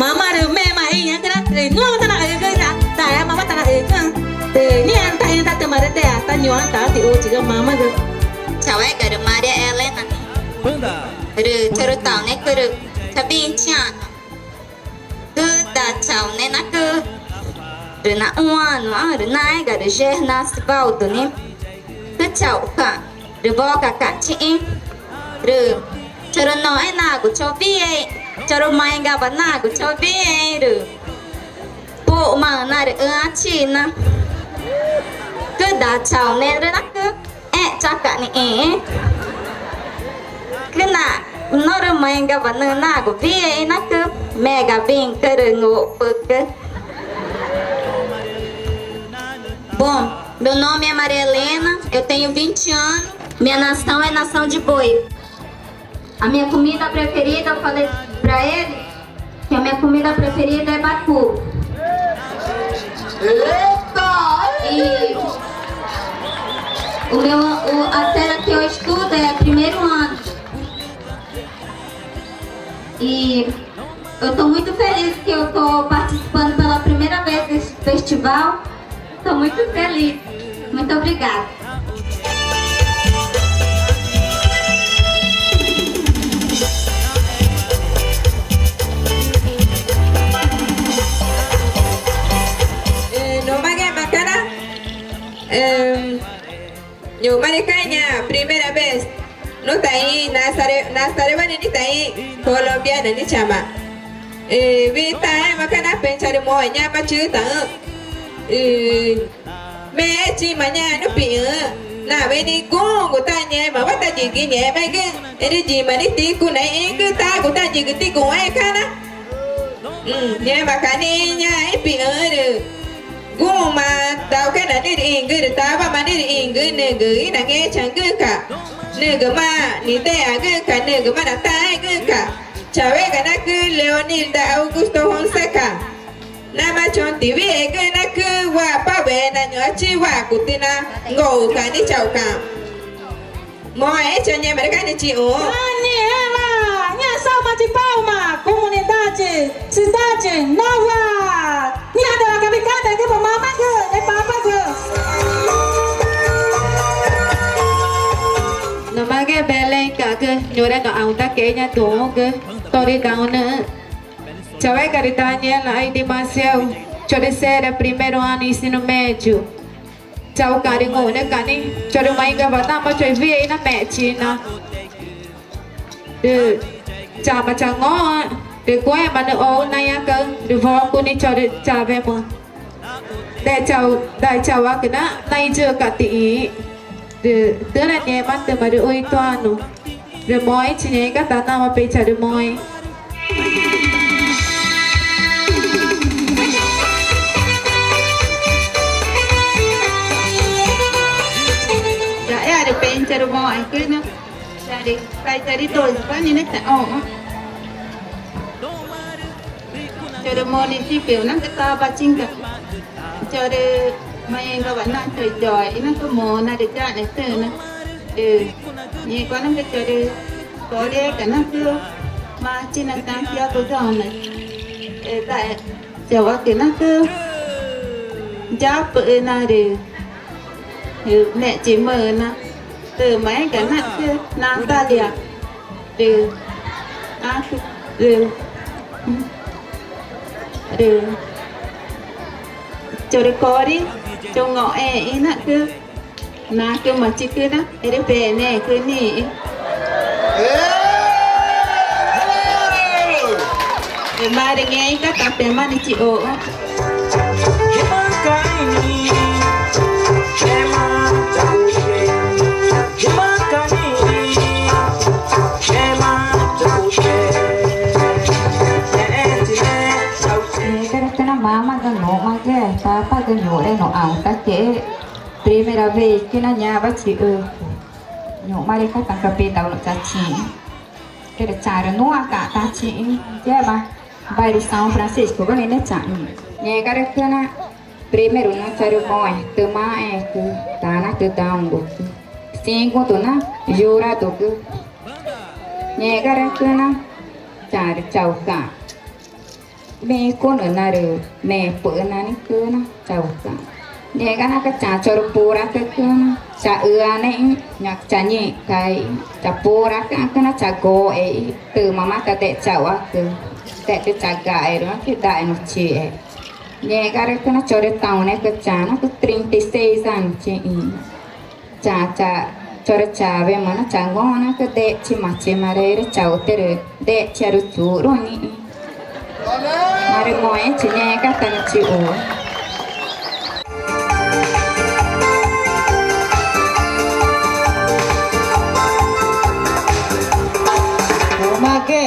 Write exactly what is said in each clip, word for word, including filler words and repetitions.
Mama rü mema iñacüna rü ñu̱xma tanaxügüxü̃ na, taxémawa tanaxügüxü̃. Rü ñaã taxĩnü tá tüma rü dea tá ñu̱xma ta tiuchigü mamagü. Chauéga rü Maria Helena niĩ. Rü chorü taunecü rü cha vinte anos. Cü da chauneẽnacü rü naxũãnuãxü̃ rü naéga rü Gerna Sivaldo niĩ. Cü chauxca̱x rü wocaca̱x chixĩ rü chorü noxẽ nagu chowíei, chorü maẽãcava nagu chowíei rü puxmaxü̃ na rü ãxü̃chixü̃ na. Cü da chauneẽnacü ẽchaca̱x nixĩ. Cü na norü maẽãcava nüxü̃ nagu wíexü̃nacü mega wincü rü ngupücü. Bom, meu nome é Maria Helena, eu tenho vinte anos, minha nação é nação de boi. A minha comida preferida, eu falei pra ele que a minha comida preferida é bacu. Eita! E o meu, o, a série que eu estudo é primeiro ano. E eu tô muito feliz que eu tô participando pela primeira vez desse festival. Tô muito feliz. Muito obrigada. Eh, no mague macana. Em, Ñu̱xmarü ca̱x ñaã primeira vez nutaxĩ, nasarüwanü nitaxĩ colombiana nichama. Wüxi taxémaca̱x na pexü̃ charü moxẽ ñoma chixü̃taxü̃. Mexẽchima ñaã nupixü̃ nawe nixĩ guxü̃gu tá ngẽmawa tá yigü ngẽmaẽgüxü̃, erü yima nixĩ ticunaexü̃gü tagu tá yigü tiguxë̃ca̱x na. Ngẽmaca̱x nixĩ ñaã ipixü̃ rü guxü̃ma daucana nixĩ rüxĩgü rü tawama nixĩ rüxĩgü, nügü ínangechaü̃güxü̃ca̱x, nügümaã nidexagüxü̃ca̱x, nügümaã nataãẽgüxü̃ca̱x. Chauéganacü Leonilda Augusto Fonseca. Namaã choxü̃ tiwíxegüxü̃nacü wapawena ñu̱xũchi wacutü na ngoxuca̱x nichauxca̱x. Moxẽ ẽcha ngẽmaca̱x nichixũ. Ñaã ngẽma, ñaã salva de palma, comunidade Cidade Nova. Ñaã dewacabicatagü, mamagü, e papagü. Namague Belém cagü, ñuxre noxaxü̃ taque̱xe ñaã duü̃xü̃gü, torü daunüxü̃. Chauéga rü Daniela Aide Maciel, chorü série primeiro ano ensino médio. Chauca̱x rü ngúxü̃ca̱x nixĩ, chorü maĩgüwa namaã choxü̃ wüxixe na mexchi na. Rü chama changoxü̃ rü guxema nüxü̃ oxü̃ naĩãca̱x rü wocu nixĩ chorü chawemüxü̃. Daichauacü na nayücüxü̃ca̱x tixĩ. Rü tüxü̃́ nangẽxma tüma rü oito anos. Rü moxẽchi ngẽxguma tá namaã pexü̃ charü moxẽ. Yaearü pexü̃ charü moxẽcü na. Charü, charü dois, pani neta oxü̃. Chorü municipio nangü Tabatinga. Chorü maĩgüwa na chorü yoe i nangü muna rü yanetüna. Rü ngẽxguma nangü chorü Corea nangü Martina Santiago Jonas. Rü ta chauacü nangü yapüxü̃ na rü Rü mexchi muna tümaéga nacü Natalia. Rü, a, rü, rü chorü Cori, chorü ngoxẽxü̃ nacü nacüma chicüna, erü peneẽcü nixĩ. Rü marü ngẽxguma tá pemaã nixĩ chixuxü̃. Ngẽxguma rü tüxna mamagü, ñu̱xmagü, papagü, ñuxre noxaxü̃ taque̱xe primeira vez que na ñaã wüxixe. Ñu̱xmarü ca̱x tá capitão no chachixü̃. Quero charü nuã ca̱x tá chixü̃. Yema Bairro São Francisco, gua nene chaxĩ. Ngẽxguma rü tüxna primero na charü moxẽ, tümaxẽcü, tana tüdaugücü. Segundo na jurado gü. Ngẽxguma rü tüxna charü chauca̱x. Mexicunü na rü mepüxü̃ na nixĩ cüna chauca̱x. Ngẽxgumarücü chaxã chorü puracücüna chaxüanexü̃, ñaxü̃ changĩxca̱x, chapuracüã̱xcüna chago̱xexü̃, tümamaã tadexchauxacü, dextü chagaxerüã̱xcü dae nuchixexü̃. Ngẽxgumarücü na chorü taunecü chaxãnacü trinta y seis años chixĩ. Chaxã chorü chawema na changõxü̃nacü dexchima chima rü chauteü rü dexcharuchuxruxü̃ nixĩ. Marü moxẽchi ngẽxguma tá nuchixuxü̃. Numague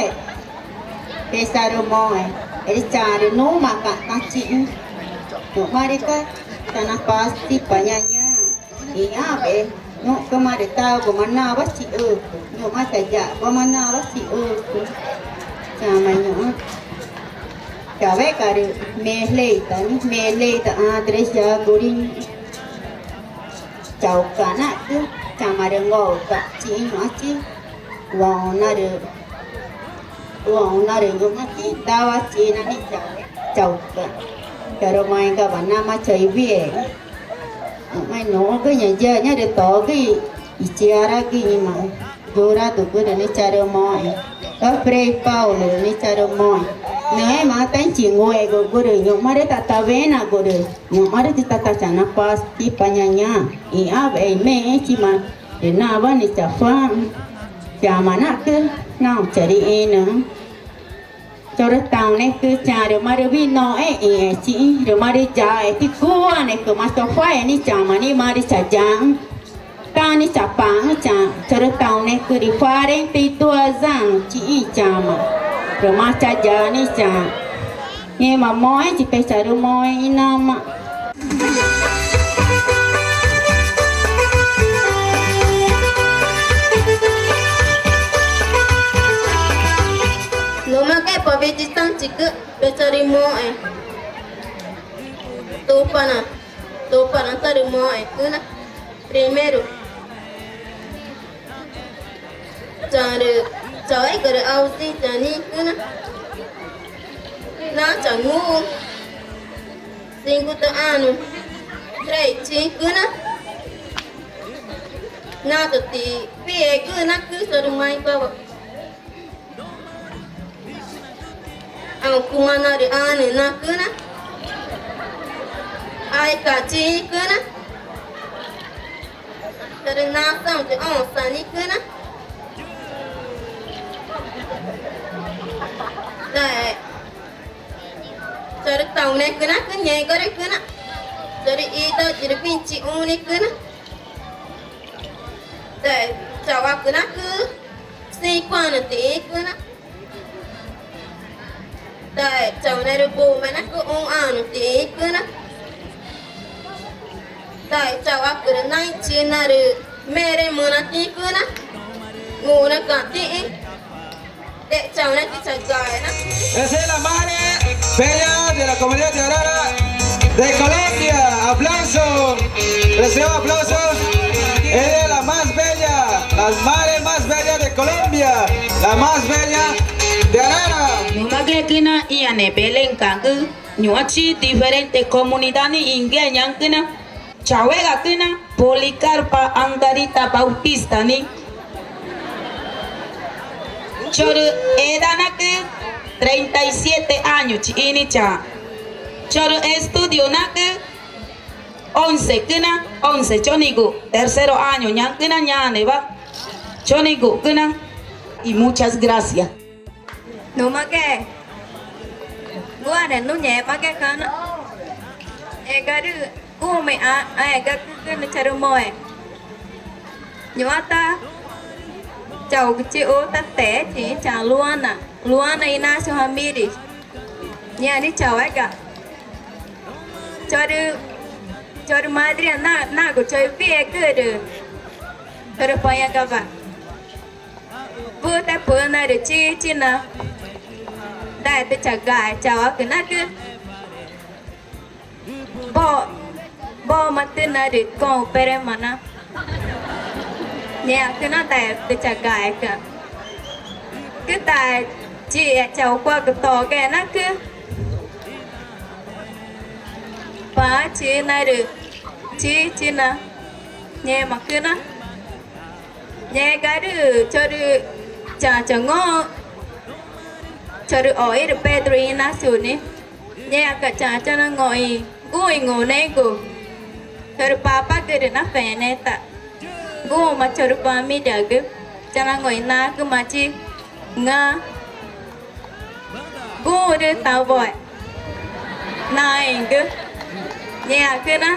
pexarü moxẽ, erü chaxãrü nuxmaca̱x tá chixĩ. Nuxmarücü tá naparticipa nhaã ñaã ĩãbe, ñuxcüma rü taxuguma nawa chixücü, ñu̱xma chayaguma nawa chixücü. Chama ñu̱xma chauegaxü̃ rü Meleita nixĩ, Meleita André Jaguri nixĩ. Chauca̱x nacü, chama rü ngouca̱x chixĩ ñu̱xũchi. Woxü̃ na rü, woxü̃ na rü ñu̱xũchi dawa chixĩ na nixĩ chauca̱x. Chorü moxẽgüwa namaã chaiwiexü̃. Nuxmax i nuxü̃gü ña yigüñarü togü i chiaragü i ngẽma Duradugü rü nixĩ chorü moxẽ. Wa Frei Paulo rü nixĩ chorü moxẽ. Nüxü̃́ tá i chinguxegugü rü ñu̱xmarü tá tawenagu rü ñu̱xmarü tá ta chanaparticipa nhaã ñaã ĩãbe i mexẽchima rü nawa nixĩ chacuáxü̃. Chama nacü, nau charüxĩnüxü̃. Chorü taunecü chaxã rü marü wüxi noxẽxü̃ i chixĩ rü marü yaxü̃ i ticuanecüma chocuae nixĩ chama nixĩ marü chayaxü̃. Tá nixĩ chapaxü̃ chaxã chorü taunecü rü quarenta y duas anos chixĩ chama rü marü chayaxü̃ nixĩ chaxã. Ngẽma moxẽchi pexarü moxẽ i namaã. Numague pa widitüxü̃chicü pexarü moxẽ. Tupana, Tupana tarü moxẽcüna. Primero, chaxã rü chauéga rü ausente nixĩ cüna na changuxü̃. Cinquenta anos, três chixĩ cüna. Nato tiwüegü nacü chorü maixguawa. Aucuma na rü anü nacüna. Aica chixĩ cüna. Chorü nasaxü̃ rü oxü̃ nixĩ cüna. Dae chorü taunecü nacü ngẽxgumarücü na chorü idade rü vinte y um nixĩ cüna. Dae chauacü nacü cinco anos tixĩ cüna. Dae chaune rü bume nacü um ano tixĩ cüna. Dae chauacü rü naichi na rü meremüna tixĩ cüna. Nguna cüna tixĩ. Dae chaune tixĩ chagaena. Esa es la madre bella de la comunidad de Arara de Colombia. Aplauso. Reciba aplauso. Ella es la más bella, la madre más bella de Colombia, la más bella de Arara. Numague cüna ĩãne Beléncügü, ñu̱xũchi diferente comunidad nixĩ i ngẽma ñaxü̃ cüna. Chauéga cüna Policarpa Angarita Bautista nixĩ. Chorü edad nacü treinta y siete años chixĩ nixĩ chaxã. Chorü estudio nacü once cüna, once chonigu, tercero año ñaxü̃ cüna ñaãnewa. Chonigu cüna. Y muchas gracias. Numague guxü̃ãne nungẽxmague cana. Egarü guxü̃me ãẽ̱xgacü cüna chorü moxẽ. Ñu̱xma tá chaugü chixu tá teé chixĩ chaxã Luana, Luana Inácio Ramírez. Ñaã nixĩ chauéga. Chorü, chorü madrina na, nagu chorü wüxiegü rü chorü pañacawa. Wüxi tá püxü̃ na rü chichi na daetü chagae chauacü nacü. Bo, boma tüxna rü coperema na. Ñaã cüna daetü chagaecüã̱x. Cü dae chixexü̃ chaucua̱xgü togue nacü. Paxü̃chi na rü Chichina. Ngẽma cüna, ngẽxgumarüü̃ chorü chachaü̃xü̃, chorü o̱xi rü Pedro Ignacio ne. Ngẽmaca̱x chachaü̃ chanango̱xẽxü̃ guxü̃ i ngunexü̃gu. Chorü papagü rü nafeneta̱x guxü̃ma chorü familiagü chanango̱xẽxü̃ nacüma chi ngã guxü̃rüü̃ taxũwa naãẽgü. Ngẽma cüna,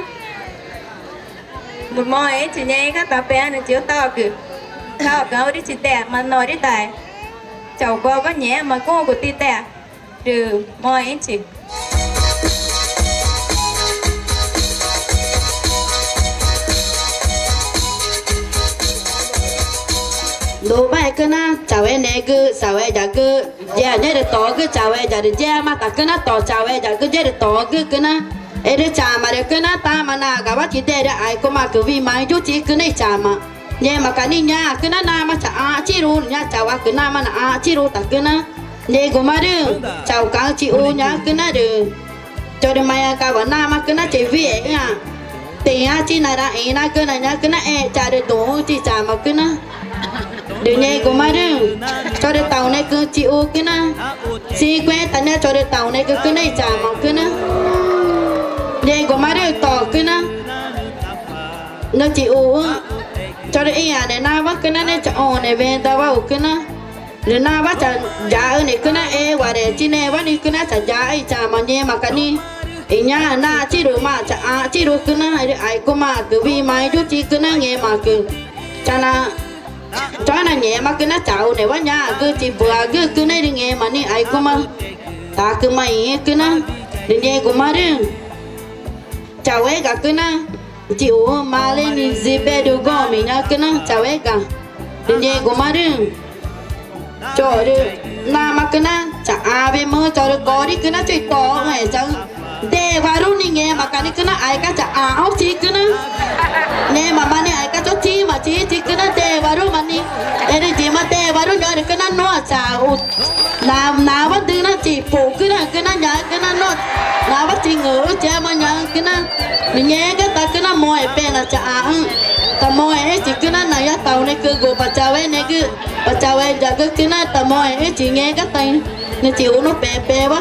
moxẽxü̃chi ngẽxguma ta peaxü̃ nüxü̃ chixuxü̃ togü, togü aurixü̃chi dexa̱xma noridae. Chauxguawa ngẽxma guxü̃gu tidexa rü moxẽxü̃chi. Nuxmae cüna chaueneẽgü, chaueyagü, yea, ngerü togü chaueya rü yema ta cüna to chaueyagü ngerü togü cüna. Erü chama rü cüna tama nagawa chidexarü aixcümaãcü wüxi i mãe yuchi cüna i chama. Ngẽmaca̱x nixĩ ñaã cüna namaã chaxãchiruü̃, ñaã chauacü namaã naxãchiru ta cüna. Ngẽxgumarüü̃ chaucaxü̃ chixu ñaã cüna rü chorü mayacawa namaã cüna chiwüxiexü̃ã̱x, tüxü̃ ñaã chinaraxü̃ ixĩnagü na ñaã cüna ẽchaxrü duü̃xü̃chi i chama cüna. Rü ngẽxgumarüü̃ chorü taunecüxü̃ chixu cüna. Cincuenta ne chorü taunecü cüna i chama cüna. Ngẽxgumarüü̃ to cüna nüxü̃ chixuxü̃ chorü ĩãne nawa cüna ne chaxũxü̃ne wendawau cüna. Rü nawa chayaxü̃ne cüna, ewarechinewa nixĩ cüna chayaxü̃ i chama. Ngẽmaca̱x nixĩ i ñaã naxãchirumaã chaxãchiru cüna erü aixcümaãcü wüxi i mãe yuchi cüna ngẽmaãcü chana, chana ngẽma cüna chaxü̃newa ñaxãcü chiwüagü cüna erü ngẽma nixĩ aixcüma tacüma ixĩxü̃ cüna. Rü ngẽxgumarüü̃ chauéga cüna chixuxü̃ Marlene Zibério Gomes ñaã cüna chauéga. Rü ngẽxgumarüü̃ chorü namaã cüna chaxãwemüxü̃ chorü cori cüna chuxü̃ i toxü̃ ẽchaü̃ dexwaruxü̃ nixĩ. Ngẽmaca̱x nixĩ cüna aixcüma chaxãxü̃chi cüna. Ngẽmama nixĩ aixcüma choma chima chichi cüna dexwaruxü̃ma nixĩ. Erü yima dexwaruxü̃ ñuxre cüna nuã chaxu na, nawa düna chipuxü̃ cüna, cüna ñaã cüna nuã nawa chingüxü̃ chama ñaã cüna. Rü ngẽxguma ta cüna moxẽ pexna chaxãxü̃, tamoxẽxü̃chi cüna naya taunecügu, pa chaueneẽgü, pa chaueyagü cüna, tamoxẽxü̃chi ngẽxguma ta nüxü̃ chixunü pepewa.